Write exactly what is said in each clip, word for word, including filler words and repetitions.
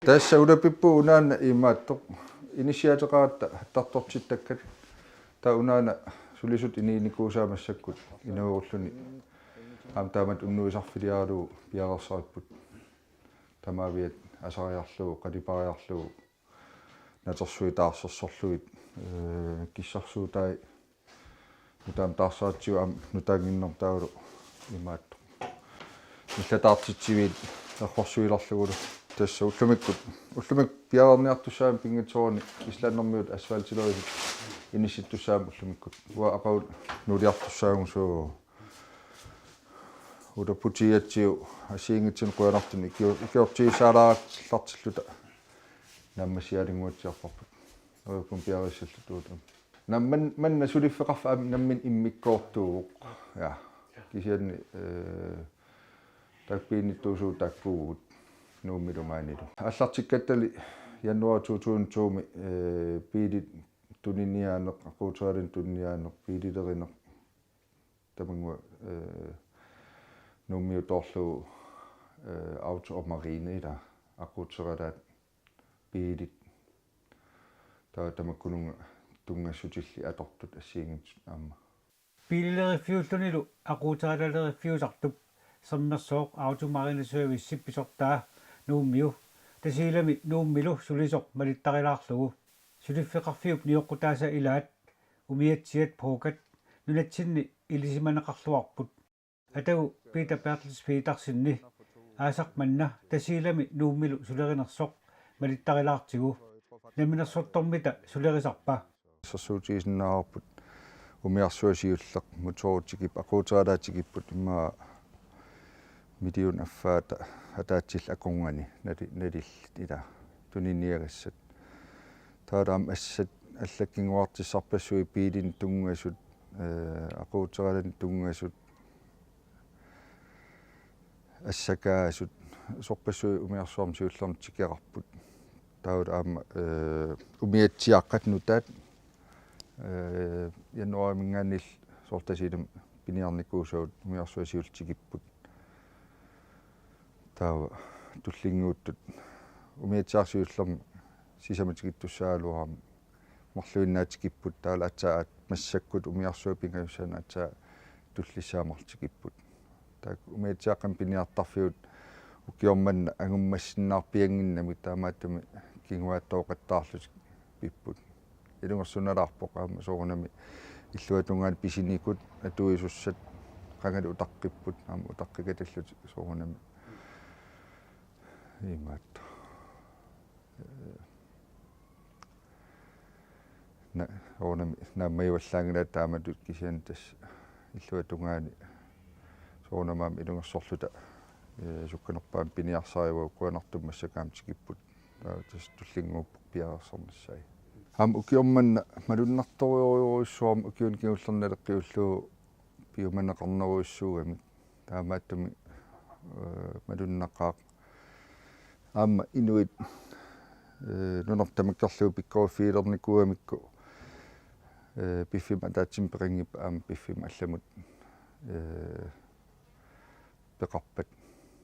Tassa ulapippu unaana imaattoq inissiaateqaratta hattartortittakkat, taava unaana sulisut inuunikuusaat massakkut inuugulluni aamma taamatut unnuisarfiliaralugu piareersaripput. Tamaaviat asariarlugu, qalipariarlugu, natersuit taarsersorlugit, ee, kissarsuutai nutaamik taarsaratsigu aamma nutaannginnermut taavalu imaattoq. Nillataartitsiviit errorsuilerlugulu. Tassa ullumikkut, ullumikkut piareerniartussaammat pinngitsoorani islandimiut asfaltilerisut inissittussaammat ullumikkut. Uanga aqagu nuuliartussaavugut, suu. Ulaputiatsiu assigiinngitsunik qujanartumik ikior-, ikiortigisaalaarillartilluta naammassiaalinnguatsiarparput. Uagut piareersalluta uagut. Namman-, manna suliffeqarfik aamma nammineq immikkoortuuvoq. Ja. Kisianni, ee, taakku biilinittuusugut taakkuuvugut Nuummilu maanilu. Aallartikkattali januar to tusind to-mi, ee, biilit tuniniaaneq, aquuteralanik tuniniaaneq, biililerineq. Tamanngua, ee, Nuummiut toorlugu, ee, Auto og Marine, ilaa, aquuteralaat, biilit. Taava tamakkununnga tunngassutillit atortut assigiinngitsut aamma. Biilileriffiullunilu aquuteralaleriffiusartup Sermersooq Auto og Marine Service pisortaa Nuummiu Tasiilami Nuummilu sulisoq malittarilaarlugu. Suliffeqarfiup nioqqutaasa ilaat umiatsiat Pokat nunatsinni ilisimaneqarluarput. Atagu Peter Bertels Petersenip aasaq manna Tasiilami Nuummilu sulerinersoq malittarilaartigu. Namminersortormita sulerisarpa? Assersuutigisinnaavarput umiarsuaq siulleq, motorit tikipput, aquuteralaat tikipput, immaqa million affaata ataatsillit akornanni nali-, nalillit, ilaa, tuniniagassat. Taava aamma assat allakkinguartissarpassuit biilinik tunngasut, ee, aquuteralanik tunngasut, assakaasut, sorpassuit umiarsuarmi siullermi tikeqarput. Taavalu aamma, ee, umiatsiaaqqat nutaat, ee, januaarimiinngaanniilli soorlu Tasiilami piniarnikuusavut umiarsuaq siulleq tikipput. Taava tullinnguuttut umiatsiaaqqat siullermi sisamat tikittussaagaluarami marluinnaat tikipput, taavalu aatsaat massakkut umiarsuaq pingajussaanut aatsaat tullissaat marluk tikipput. Taakku umiatsiaaqqamik piniartarfigut ukioq manna angummassinnaarpiannginnamik taamaattumik kinguaattooqattaarlutik pipput. Ilungersunalaarpoq aamma soorunami illuatungaani pisinikut atuisussat qangali utaqqipput, aamma utaqqikatillutik soorunami. Imaattoq. Na-, soorunami naammagivallaanngilaat taamatut, kisianni tassa illuatungaani soorunami aamma ilungersorluta, ee, sukkanerpaamik piniarsarivagut, kusanartumik massakkut aamma tikipput. Taava tassa tullinnguuppoq piareersarnissaat. Aamma ukioq manna malunnartorujorujussuarmik ukiuni kingullerni naleqqiullugu piumaneqarnerujussuugamik. Taamaattumik, ee, malunnaqaaq. Aamma inuit, ee, nunarput tamakkerlugu pikkoriffigilernikkuugamikku, ee, piffimmi ataatsimmi peqanngippat aamma piffimmi allamut, ee, peqarpat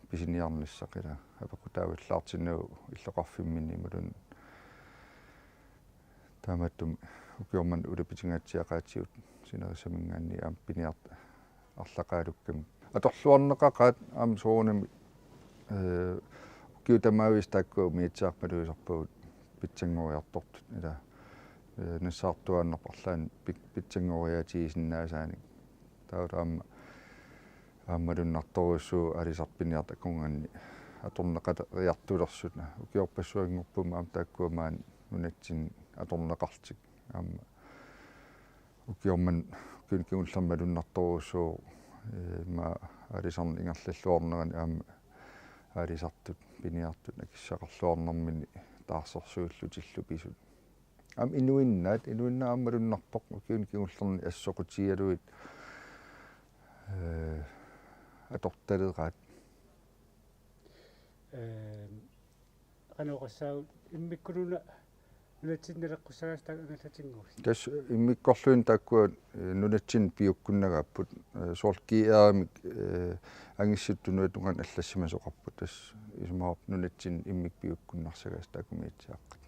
pisiniarnissaq, ilaa, apeqqutaavallaartinnagu illoqarfimminni imaluunniit. Taamaattumik ukioq manna ulapitingaatsiaqaatigut sinerissaminngaanniit aamma piniartut arlaqaalukkamik. Atorluarneqaqaat aamma soorunami, ee, ukiut tamaviisa taakkua umiatsiaaqqat malugisarpagut pitsanngoriartortut, ilaa, ee, nassaartuaannarpoq arlaannik pit-, pitsanngoriaatigisinnaasaannik. Taava aamma, aamma malunnartorujussuuvoq aalisartut piniartut akornanni atorneqaleriartulersut. Ukiorpassuanngorput aamma taakkua maani nunatsinni atorneqarlutik. Aamma ukioq manna, ukiuni kingullerni malunnartorujussuuvoq, ee, immaqa aalisarneq ingerlalluarnerani aamma aalisartut piniartut akissaqarluarnerminni taarsersuillutillu pisut. Aamma inuinnaat, inuinnaat aamma malunnarpoq ukiuni kingullerni assoqutigalugit, ee, atortaleraat. Ehm, qanoq oqassaagut, immikkuuna nunatsinni naleqqussagaasut taakku angallatinnguupput? Tassa immikkorluinnaq taakkua, ee, nunatsinni piukkunnagaapput, ee, soorlu G R-imik, ee, angissutut tunuatungaanut allassimasoqarput, tassa isumaqarpunga nunatsinni immikkut piukkunnarsagassat taakku umiatsiaaqqat.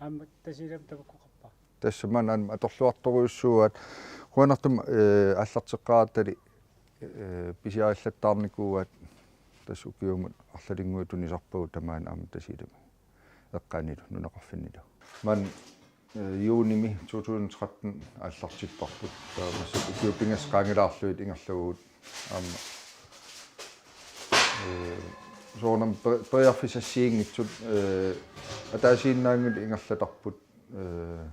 Aamma Tasiilami tamakku qappa? Tassa maanna aamma atorluartorujussuuaat, qujanartumik, eh, aallarteqqaarattali, eh, pisiarillattaarnikuuaat, tassa ukiumut arlalinnguit tunisarpagut tamaani aamma Tasiilami eqqaanilu nunaqarfinnilu. Maanna, eh, juunimi to tusind tretten aallartipparput. Taava massakkut ukiut pingasut qaangilaarlugit ingerlavagut aamma, eh, soorunami pe-, periarfissat assigiinngitsut, eh, ataasiinnaanngillat ingerlatarput, eh,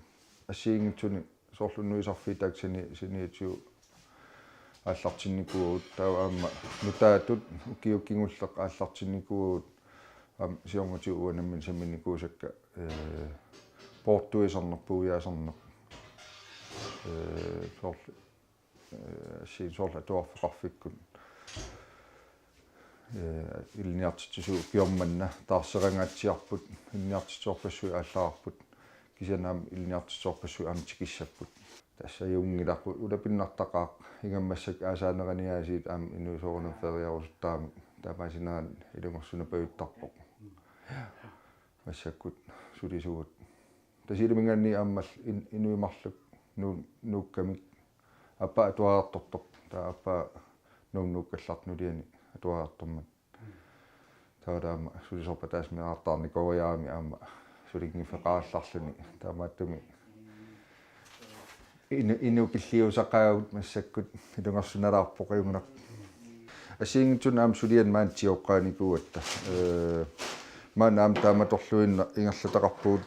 assigiinngitsunik soorlu unnuisarfiit taakku sani-, saniatigut aallartinnikuuagut, taava aamma nutaatut ukiut kingulleq aallartinnikuuagut, aamma siornatigut uanga nammineq saminikuusakka, eh, poortuisarneq, puiaasarneq, eh, soorlu, eh, assigiinngitsorlu atuarfeqarfikkut, eh, ilinniartitsisut ukioq manna taarserangaatsiarput, ilinniartitsisorpassuit aallaarput, kisianni aamma ilinniartitsisorpassuit aamma tikissapput. Tassa ajunngilaq, ulapinnartaqaaq, ingammik massakkut aasaanerani aasiit aamma inuit soorunami feriarusuttaramik, taamaasinerani ilungersunapajuttarpoq. Massakkut sulisugut. Tasiilaminngaanniit aamma in-, inuit marluk nuu-, nuukkamik, aappaa atuariartortoq, taava aappaa Nuummut nuukkallartoq nuliani atuariartormat. Taava taama sulisorpassuit taassuminngaartaarnikuugaluarami aamma sulinngiffeqarallarluni, taamaattumik inu-, inukilliusaqaagut massakkut, ilungersunalaarpoq ajunngilaq. Assigiinngitsunik aamma sulianik maani tigooqqaanikuugatta. Eh, maani aamma taamatorluinnaq ingerlataqarpugut,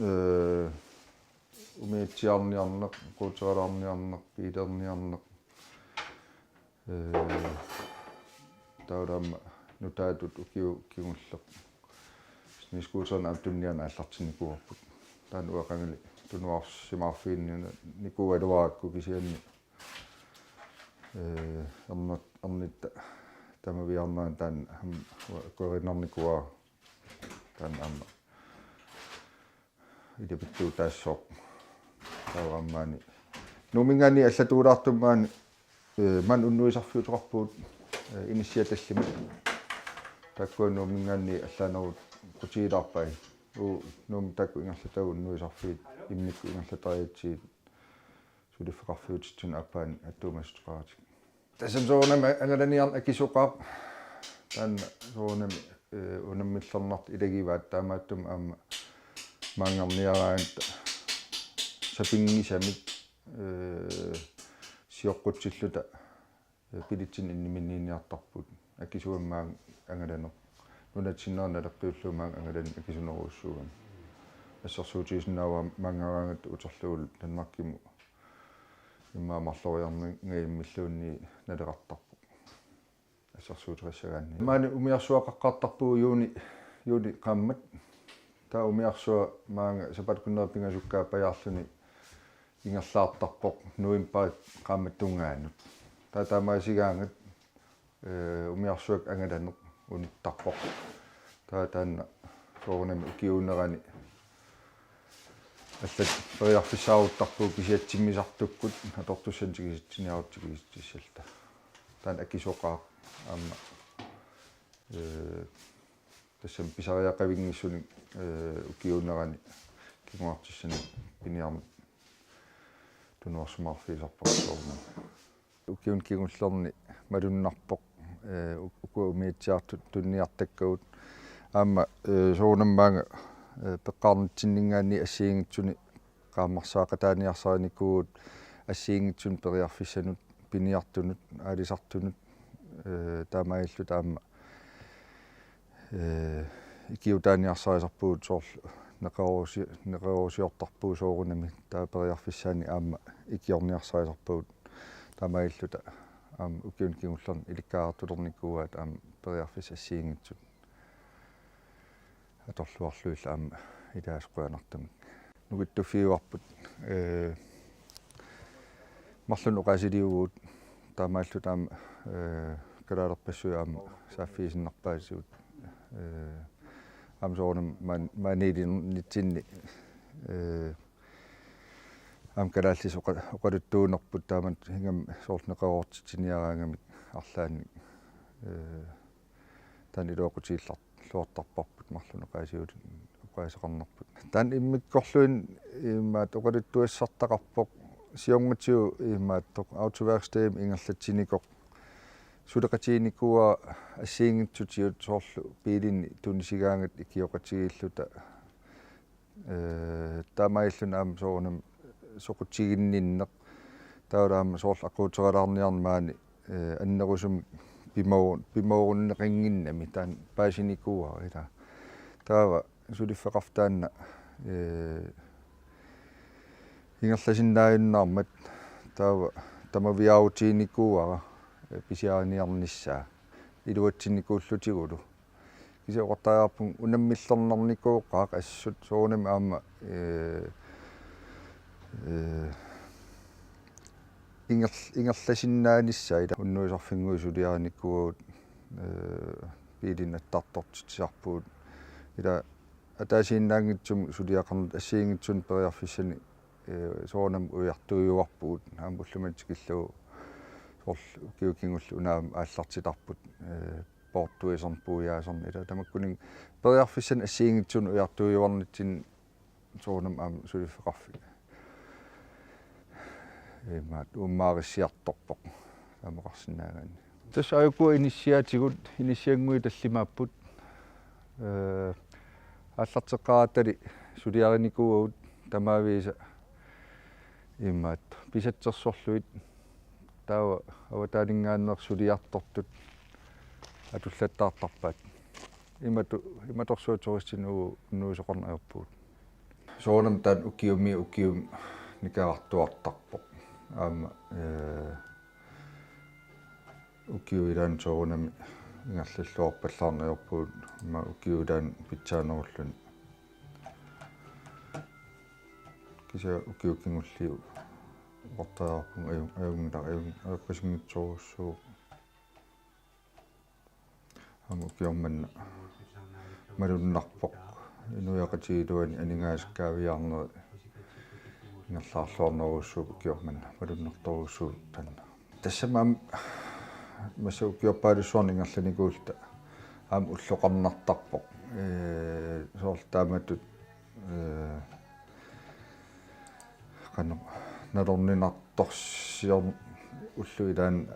eh, umiatsiaarniarneq, skuuterilaarniarneq, biilerniarneq. Eh, taava aamma nutaatut ukiut kingulleq snescooterinik aamma tuniniaaneq aallartinnikuuarput. Taanna uanga qangali tunuarsimaarfiginnikuugaluarakku, kisianni, eh, erner-, ernitta tamaviaarnerani taanna aamma uanga akuerinnarnikuuara, taanna aamma ilipittuutaassaaq. Taava aamma maani Nuumminngaanniit allatuulaartumik maani, eh, maani unnuisarfiuteqarpugut, eh, inissiat tallimat. Taakkua Nuumminngaanniit allaanerusutigilaarpai. Uagut Nuummi taakku ingerlatagut unnuisarfiit immikkut ingerlatarigatsigit suliffeqarfiutitsinni aappaanni attuumassuteqaratik. Tassami soorunami angalaniarneq akisoqaaq. Taanna soorunami, eh, unammillernartut ilagivaat, taamaattumik aamma maanngarniaraangatta sapinngisamik, eh, sioqqutsilluta, eh, billetsinik inniminniinniartarput. Akisuummat angalaneq. Nunatsinni naleqqiullugu maanga angalaneq akisunerujussuugami. Assersuutigisinnaavara maanngaraangatta uterlugulu Danmarkimut immaqa marloriarnermilluunniit naleqartarpoq. Assersuuterissagaanni. Maani umiarsuaq qaqqartarpugut juuni, juuni qaammat. Taava umiarsuaq maanga sapaatip akunneri pingasukkaat pajaarluni ingerlaartarpoq novembarip qaammatip tungaanut. Taava taamaasigaangat, eh, umiarsuakkut angalaneq unittarpoq. Taava taanna soorunami ukiuunerani allat periarfissaaruttarpugut kisiat timmisartukkut atortussanik tikisitsiniarutta tikisitsissalluta. Taanna akisoqaaq aamma, eh, tassami pisariaqavinngissunik, eh, ukiuunerani kinguartissanik piniarneq tunuarsimaarfigisarparput soorunami. Ukiuni kingullerni malunnarpoq, eh, u-, ukua umiatsiaartut tuniniartakkagut. Aamma, eh, soorunami maanga, eh, peqqaarnitsinninngaanniit assigiinngitsunik qaammarsaaqataaniarsarinikuuvugut assigiinngitsunik periarfissanut, piniartunut, aalisartunut, eh, taamaalilluta aamma, eh, ikiutaaniarsarisarpugut, soorlu neqeroorusi-, neqeroorusiortarpugut soorunami, taava periarfissaannik aamma ikiorniarsarisarpagut. Taamaalilluta aamma ukiuni kingullerni ilikkagaqartulernikuuaat aamma periarfissat assigiinngitsut atorluarlugillu aamma ilaasa qujanartumik. Nukittuffiuarput, eh, marlunnik oqaasiliuvugut, taamaalilluta aamma, eh, kalaalerpassuit aamma saaffigisinnaarpaatigut. Eh, aamma soorunami maan-, maaniilinnitsinni, eh, aamma kalaallisut oqa-, oqaluttuunerput, taamani ingammik soorlu neqeroortitsiniaraangamik arlaannik, eh, taanna iluaqutigillar-, Luortarparput marlunnik oqaasiut oqaaseqarnerput. Taanna immikkorluinnaq imaattoq oqaluttuassartaqarpoq siornatigut imaattoq autoværkstedimi ingerlatsinikoq suleqatiginikuuara assigiinngitsutigut soorlu biilinik tunisigaangatta ikioqatigiilluta. Ee, taamaalilluni aamma soorunami soqutiginninneq. Taavalu aamma soorlu aquuteralaarniarneq maani, ee, annerusumik pimooru-, pimoorunneqannginnami taanna paasinikuuara ilaa. Taava suliffeqarfik taanna, ee, ingerlasinnaajunnaarmat taava tamaviaarutiginikuuara, ee, pisiariniarnissaa iluatsinnikuullutigulu. Kisianni oqartariaqarpunga unammillernikuugakkit assut soorunami aamma, ee, ee, inger-, ingerlasinnaanissaa ilaa unnuisarfinnguit suliarinikuuagut, ee, biilinik attartortitsisarpugut. Ilaa ataasiinnaanngitsumik suliaqarneq assigiinngitsunik periarfissanik, ee, soorunami ujartuiuarpugut aamma ullumimut tikillugu soorlu ukiut kingulliit una aamma aallartitarput, ee, poortuiserneq puiaaserneq ilaa tamakkuninnga periarfissanik assigiinngitsunik ujartuiuarnitsinni soorunami aamma suliffeqarfik imaattoq uummaarissiartorpoq taama oqarsinnaagaanni. Tassa aajuku inissiaatigut inissiannguit tallimaapput, ee, aallarteqqaarattali suliarinikuuagut tamaviisa imaattoq pisatsersorlugit. Taava avataaninngaanneersut suliartortut atullattaartarpaat. Imatut, imatorsuaq turistinik unnuisoqarneq ajorpugut. Soorunami taanna ukiumiit ukiumut nikerartuartarpoq. Aamma, ee, ukiup ilaani soorunami ingerlalluarpallaarneq ajorpugut, aamma ukiup ilaani pitsaanerulluni. Kisianni ukiut kingulliit oqartariaqarpunga ajun-, ajunngilaq, ajun-, ajorpasinngitsorujussuuvoq. Aamma ukioq manna malunnarpoq inuiaqatigiit iluanni aningaasat kaaviiaarnerit ingerlaarluarnerujussuupput, ukioq manna malunnartorujussuuvoq taanna. Tassami aamma massakkut ukiorpaalussuarni ingerlanikuulluta aamma ulloqarnartarpoq. Ee, soorlu taamatut, ee, qanoq nalorninartorsiorneq ulloq ilaanni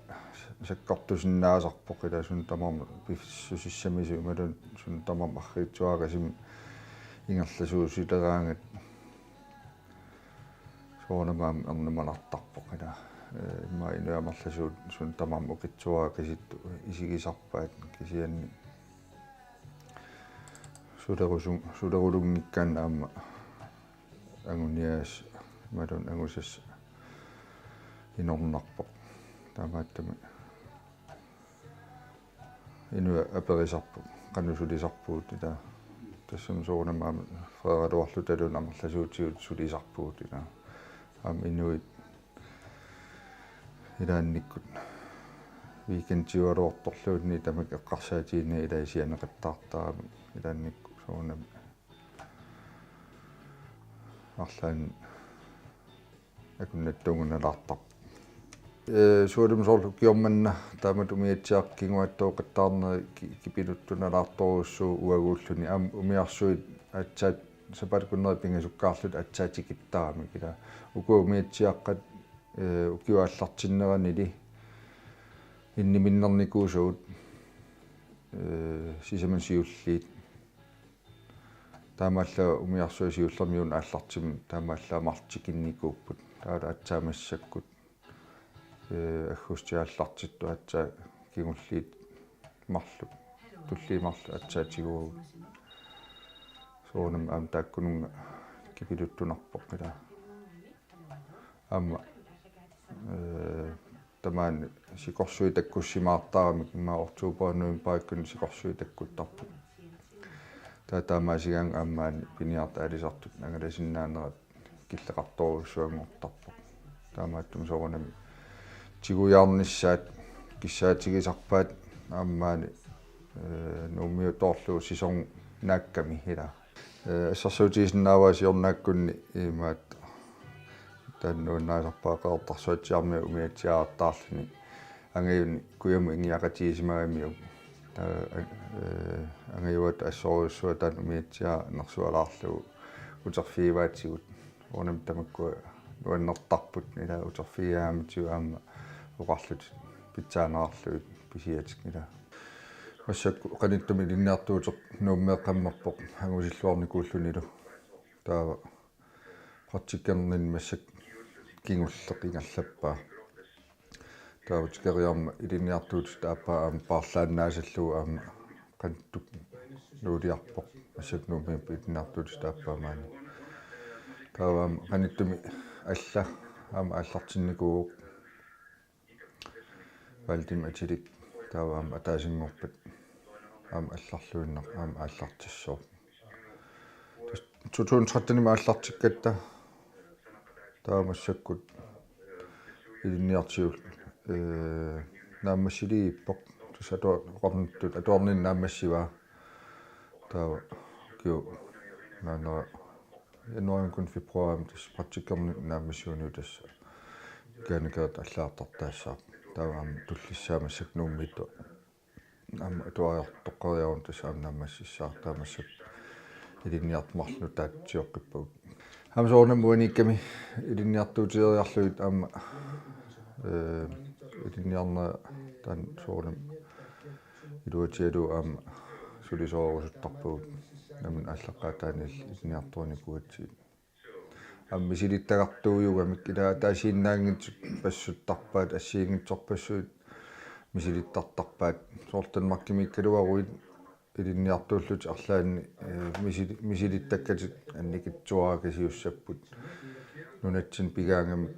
sakkortusinnaasarpoq ilaa suna tamarmi pissusissamisut imaluunniit suna tamarmi arriitsuararsimik ingerlasuusileraangat soorunami aamma ernumanartarpoq ilaa. Ee, immaqa inuit amerlasuut suna tamarmi ukitsuararsimasut isigisarpaat kisianni sulerusu-, sulerulunngikkaanni aamma anguniagassat imaluunniit angusassat inornarpoq. Taamaattumik inuit aperisarput qanoq sulisarpugut ilaa. Tassami soorunami aamma freeraluarlutaluunniit amerlasuutigut sulisarpugut ilaa. Aamma inuit ilaannikkut weekendiugaluartorluunniit tamakku eqqarsaatigineq ilaa isigineqattaartarami ilaannikkut soorunami arlaannik akunnattuunnginnalaartarpoq. Ee, sualummik soorlu ukioq manna taamatut umiatsiaaqqat kinguaattooqattaarnerit ki-, kipiluttunalaartorujussuuvoq uaguulluni aamma umiarsuit aatsaat sapaatip akunneri pingasukkaarlutik aatsaat tikittaramik ilaa. Uku umiatsiaaqqat, ee, ukiup aallartinneranili inniminnernikuusagut, ee, sisamat siulliit. Taamaallaat umiarsuit siullermik juunip aallartimmut taamaallaat marluk tikinnikuupput. Taavalu aatsaat massakkut, ee, aggustip aallartittut aatsaat kingulliit marluk, tulliit marluk aatsaat tiguagut. Soorunami aamma taakkununnga kipiluttunarpoq ilaa. Aamma, ee, tamaani sikorsuit takkussimaartaramik immaqa oktober novemberikkunni sikorsuit takkuttarput. Taava taamaasigaanni aamma maani piniartut aalisartut angalasinnaanerat killeqartorujussuanngortarpoq. Taamaattumik soorunami tigujaarnissaat kissaatigisarpaat aamma maani, ee, Nuummiut toorlugu sæson naakkami ilaa. Ee, assersuutigisinnaavara siornaakkunni imaattoq taanna nuannarisarpara Qeqertarsuatsiaarmiut umiatsiaartaarluni angajuni kujamut ingiaqatigisimagamiuk. Taava, ee, Angajuat assorujussuaq taanna umiatsiaq nersualaarlugu uterfigivaatigut. Uunami tamakkua nuannertarput ila uterfigigaangamikkit aamma oqarlutit pitsaaneqarlugit pisiatik ila. Massakkut qanittumi ilinniartuuteq Nuummeeqqammerpoq angusilluarnikuullunilu. Taava praktikkerninni massakkut kingulleq ingerlappaa. Taava tikeriarmat ilinniartuutit aappaa aamma paarlaannaasallugu aamma qanittup nuuliarpoq massakkut Nuummiippoq ilinniartuutit aappaa maani. Taava aamma qanittumi alla aamma aallartinnikuuvoq. Valdimar atilik taava aamma ataasinngorpat aamma allarluinnaq aamma aallartissooq. Tassa to tusind tretten-imi aallartikkatta taava massakkut ilinniartigu, ee, naammassiliippoq. Tassa atua-, oqarnittut atuarninni naammassivaa. Taava ukiup naanera januaarimikkut februaarimi tassa praktikkerninni naammassiuniuk tassa mekanikerip allagartartaassaaq. Taava aamma tullissaa massakkut Nuummiittut aamma atuariartoqqeriaruk tassa aamma naammassissaaq, taava massakkut ilinniartut marluk nutaatsioqqippagut. Aamma soorunami uaniikkami ilinniartuutigeriarlugit aamma, ee, ilinniarnera taanna soorunami iluatigalugu aamma sulisoorusuttarpagut nammineq aallaqqaataaniilli ilinniartuunikuugatsigit. Aamma misilittagartuujugamik ila ataasiinnaanngitsut passuttarpaat, assigiinngitsorpassuit misilittartarpaat. Soorlu Danmarkimiikkaluaruit ilinniartuullutik arlaanni, ee, misili-, misilittakkatik annikitsuarakasiussapput. Nunatsinni pigaangamik,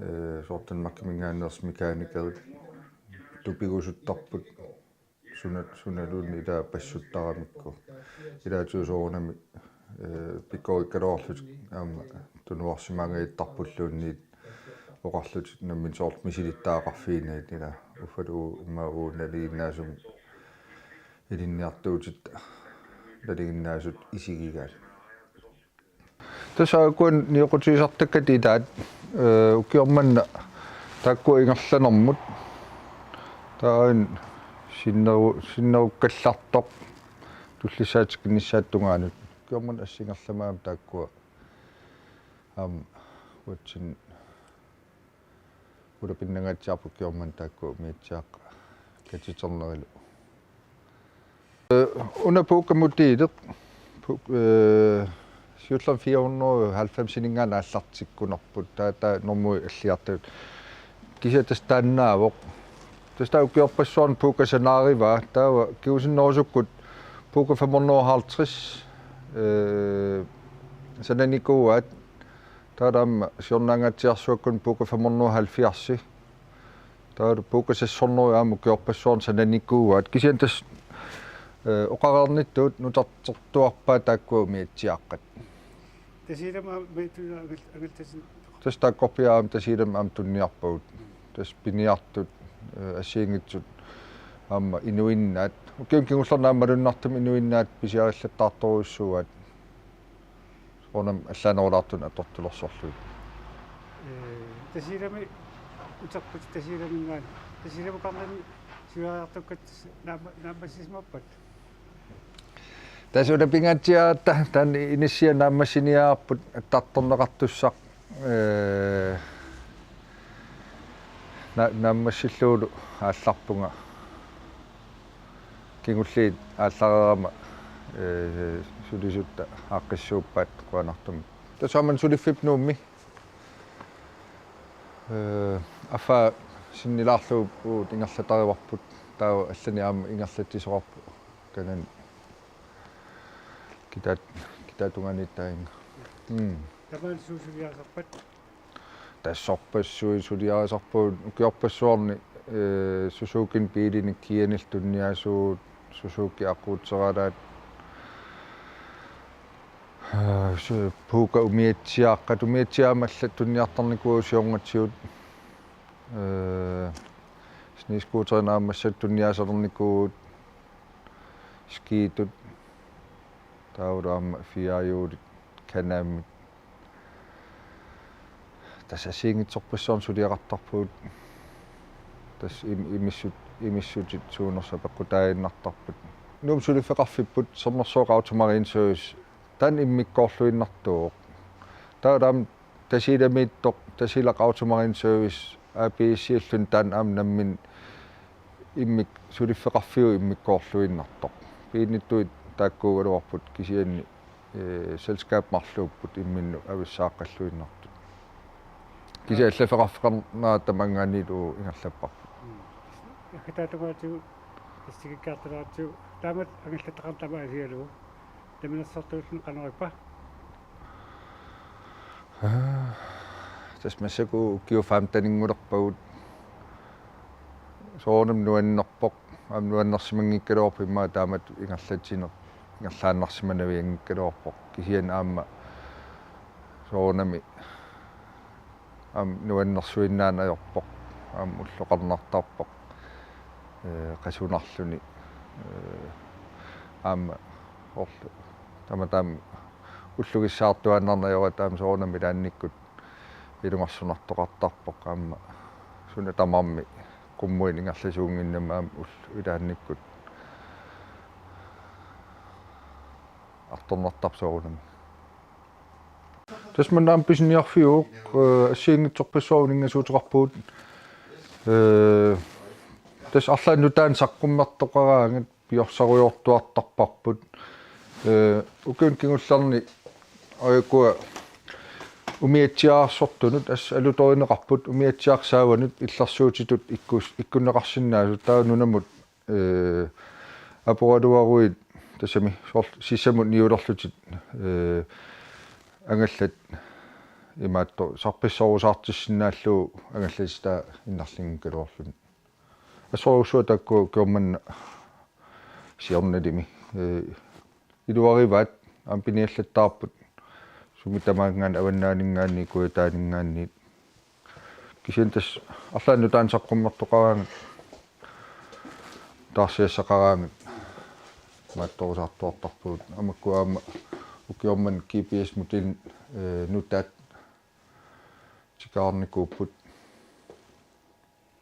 ee, soorlu Danmarkiminngaanneersut mekanikerit tupigusuttarput. Suna-, sunaluunniit ila passuttaramikku. Ilaatigut soorunami, ee, pikkorikkaluarlutik aamma tunuarsimaangajattarpulluunniit oqarlutik nammineq soorlu misilittagaqarfiginagit ila uffalu immaqa uagut nalinginnaasumik ilinniartuutit nalinginnaasut isigigaat. Tassa aajuku nioqqutigisartakkatit ilaat, ee, ukioq manna taakkua ingerlanermut. Taava sinneru-, sinnerukkallartoq tullissaata tikinnissaata tungaanut. Ukioq manna assut ingerlamaammat taakkua aamma uatsinni ulapinnangaatsiarput ukioq manna taakku umiatsiaaqqat katiternerillu. Ee, una Puka modelit, pu-, ee, siullermik fire hundrede og halvfemsininngaanniit aallartikkunerput, taava, taava normui alliartavut. Kisianni tassa taannaavoq. Tassa taava ukiorpassuarni Puka sanaarivaa, taava kingusinnerusukkut Puka fem hundrede og halvtreds, ee, sananikuuaat, taava aamma siornaangaatsiarsuakkut Puka fem hundrede og halvfjerds. Taava Puka seks hundrede aamma ukiorpassuarni sananikuuaat. Kisianni tassa, ee, oqareernittut nutartertuarpaat taakkua umiatsiaaqqat. Tasiilami aamma mituna angal-, angaltasin. Tassa taakkorpiaq aamma Tasiilami aamma tuniniarpagut. Tassa piniartut, ee, assigiinngitsut aamma inuinnaat. Ukiuni kingullerni aamma malunnartumik inuinnaat pisiarillattaartorujussuuaat. Soorunami allaanerulaartunik atortulersorlugit. Ee, Tasiilami uterput Tasiilaminngaanniit. Tasiilamukarnani siuariartukkat naamma-, naammassisimappat? Tassa una pingaatsiaratta taanna inissiat naammassiniarput attartorneqartussaq, ee, na-, naammassillugulu aallarpunga. Kingulliit aallareerama, ee, sulisutta aaqqissuuppaat qujanartumik. Tassa aamma suliffipput Nuummi. Ee, affaa sinnilaarlugu uagut ingerlatarivarput. Taava allanik aamma ingerlatsisoqarpoq kanani. Kitaat, kitaatungaaniittaannga. Mm. Tamaani suut suliarisarpat? Tassa orpassuit suliarisarpagut ukiorpassuarni, ee, Suzukinik biilinik Kianilu tuniniaasugut, Suzuki aquuteralaat. Ee, su-, Puka umiatsiaaqqat, umiatsiaat aamma allat tuniniartarnikuuagut siornatigut. Ee, snescooterit aamma massakkut tuniniaasalernikuuvugut, skidit, taavalu aamma firehjulit, Can-Amit. Tassa assigiinngitsorpassuarnik suliaqartarpugut. Tassa im-, imissut-, imissutit suunersut apeqqutaaginnartarput. Nuummi suliffeqarfipput Sermersooq Auto Marine Service, taanna immikkoorluinnartuuvoq. Taava aamma Tasiilamiittoq, Tasiilaq Auto Marine Service A/S-illuni, taanna aamma nammineq immik-, suliffeqarfiup immikkoorluinnartoq. Biilinittuit taakkuugaluarput kisianni, eh, selskabit marluupput imminnut avissaaqqalluinnartut. Kisianni allaffeqarfeqarnera tamaanngaanniit uagut ingerlapparput. Mm. Akkataatungaatigut, tassikikkaartulaartigut, taamatut angallattaqarneq tamaat asigalugu. Namminersortuulluni qanoq ippa? Aa, tassa massakkut ukiut femteninngulerpagut. Soorunami nuannerpoq, aamma nuannersimanngikkaluarpoq, immaqa taamatut ingerlatsineq, ingerlaannarsimanavianngikkaluarpoq. Kisianni aamma soorunami aamma nuannersuinnaaneq ajorpoq, aamma ulloqarnartarpoq, ee, qasunarluni, ee, aamma orlu. Taama taama ullugissaartuaannarneq ajoratta aamma soorunami ilaannikkut ilungersunartoqartarpoq, aamma suna tamarmi qummuinnaq ingerlasuunnginnama aamma ullut ilaannikkut artornartarpoq soorunami. Tassa manna aamma pisiniarfiuvoq, eh, assigiinngitsorpassuarnik inngasuuteqarpugut. Eh, tassa arlaannik nutaanik saqqummertoqaraangat piorsarujoortuartarparput. Eh, ukiuni kingullerni aajukua umiatsiaarsortunut, tassa alutorineqarput, umiatsiaq saavanut illersuutitut ikkus-, ikkunneqarsinnaasut, taava nunamut ee, aporaluaruit tassami soorlu sissamut niulerlutit, ee, angallat imaattoq sarpissorusaartissinnaallugu angallatit taava innarlinngikkaluarluni. Assorujussuaq taakku ukioq manna siornalimi, ee, iluarivaat, aamma piniallattaarput sumi tamaanngaanniit, avannaaninngaanniit, kujataaninngaanniit. Kisianni tassa arlaannik nutaanik saqqummertoqaraangat, taarsiassaqaraangat imaattorusaartuartarpugut. Aamma ukku aamma ukioq manna G P S modelit, ee, nutaat tikaarnikuupput.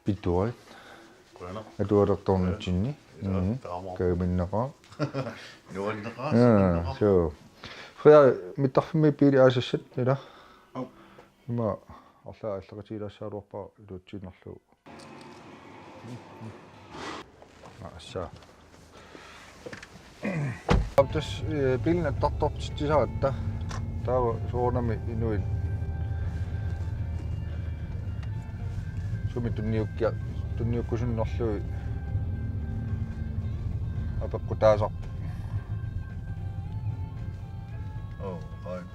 Pituat. Qujanaq. Atualertornitsinni. Ja, mhm, taamaappoq. Kajuminneqaaq. Nuanneqaaq, ja, siminneqaaq. Suu. Frederik, mittarfimmi biili aasassat, ilaa? Au. Ima arlaat aalleqatigilaassagaluarpara iluatsiinnarlugu. Assa. Aap, tassa, ee, biilinik attartortitsisaratta. Taava soorunami inuit sumi tunniukkia-, tunniukkusunnerlugit apeqqutaasarput. Oh, right.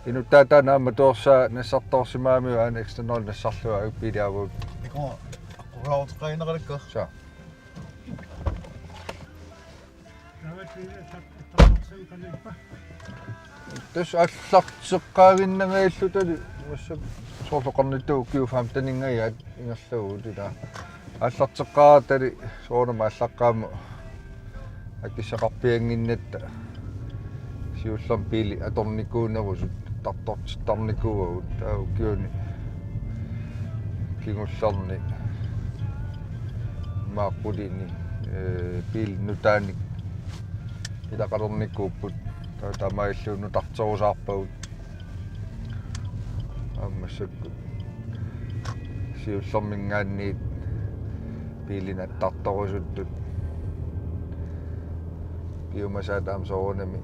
Inuttaaq taanna aamma tuorsaa nassartoorsimagamiuk aana ekstra nul nassarlugu biiliavugut. Iku, aqqusaaruteqaannaralakka. Sa. Tassa aallarteqqaaginnangajallutali massakkut soorlu oqarnittut ukiut femteningajaat ingerlavugut ilaa. Aallarteqqaarattali soorunami aallaqqaammut akissaqarpiannginnatta siullermik biilit atornikuunerusut attartortittarnikuuagut, taava ukiuni kingullerni immaqa qulini, ee, biilit nutaanik ilaqalernikuupput. Taava taamaalilluni nutarterusaarpagut. Aamma massakkut siullerminngaanniit biilinik attartorusuttut piumasaat aamma soorunami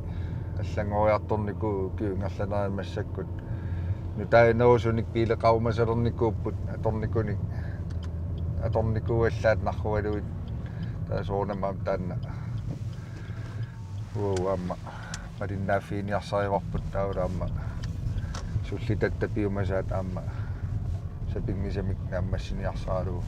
allanngoriartornikuupput ukiup ingerlanerani massakkut. Nutaaginerusunik biilit qarumasalernikuupput atornikunik, atornikuuallaat narrugalugit. Taava soorunami aamma taanna uagut aamma malinnaaffiginiarsarivarput, taavalu aamma sullitatta piumasaat aamma sapinngisamik naammassiniarsaralugu.